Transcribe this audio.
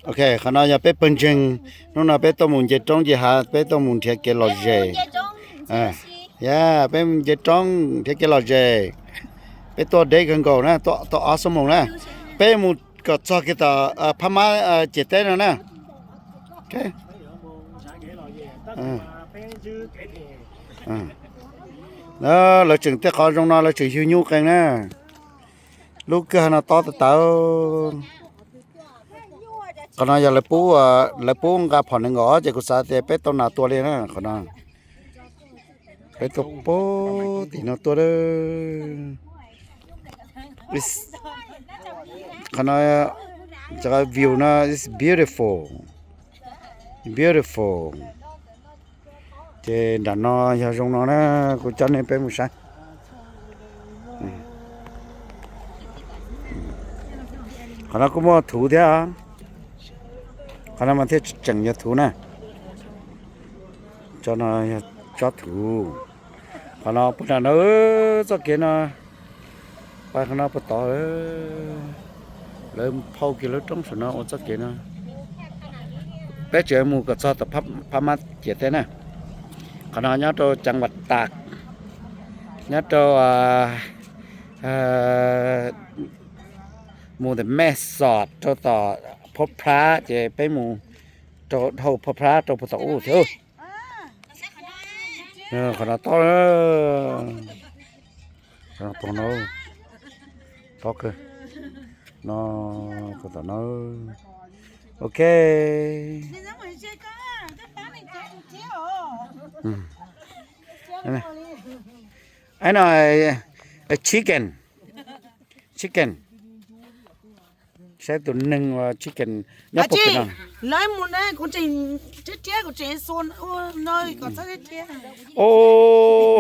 Ok, qhov no yog peb pawg ntseeg. Hnub no peb tuaj mus nce roob nce hav, peb tuaj mus nrhiav kev lom zem. Ya, peb nce roob nrhiav kev lom zem. Peb tuaj deb kawg nkaus na, tuaj ob xuab moos na. Peb mus kom txog kiag tom phab mab ciam teb no na. Lawv tseem tej qhov zoo no lawv tseem yug nyuj qees na. Lub kwj ha no tob tawv tawv. Qhov no yog lawv pub nqa phom nees nkaum ob ces kuv xav tias peb tau nas tua li na qhov no. Peb tuaj pem tim no tuaj. Qhov no, view no is beautiful, beautiful. Ces nram no yog zoo no na, kuv coj nej peb mus saib. Qhov no kuj muaj thuv thiab. Qhov no mas thiaj tseem yog thuv na. Tsob no yog tsob thuv. Qhov no puag nram no, txoj kev no, pais qhov no puag tod. Lawv phau kiag lub roob saum no ua txoj kev no. Peb tseem mus kom txog tom phab mab ciam teb na. Qhov no nyob rau ceev Vaj Tas, nyob rau, mus ntawm Mej Xos rau tom Phob Phrab ces peb mus rau dhau Phob Phrab rau puag tom ub thiab. Qhov no tob, qhov no tob no, tob kawg no, puag tom no. Ok. Ai no, chicken, chicken. Saib tus neeg ua chicken nyob puag pem no. Os.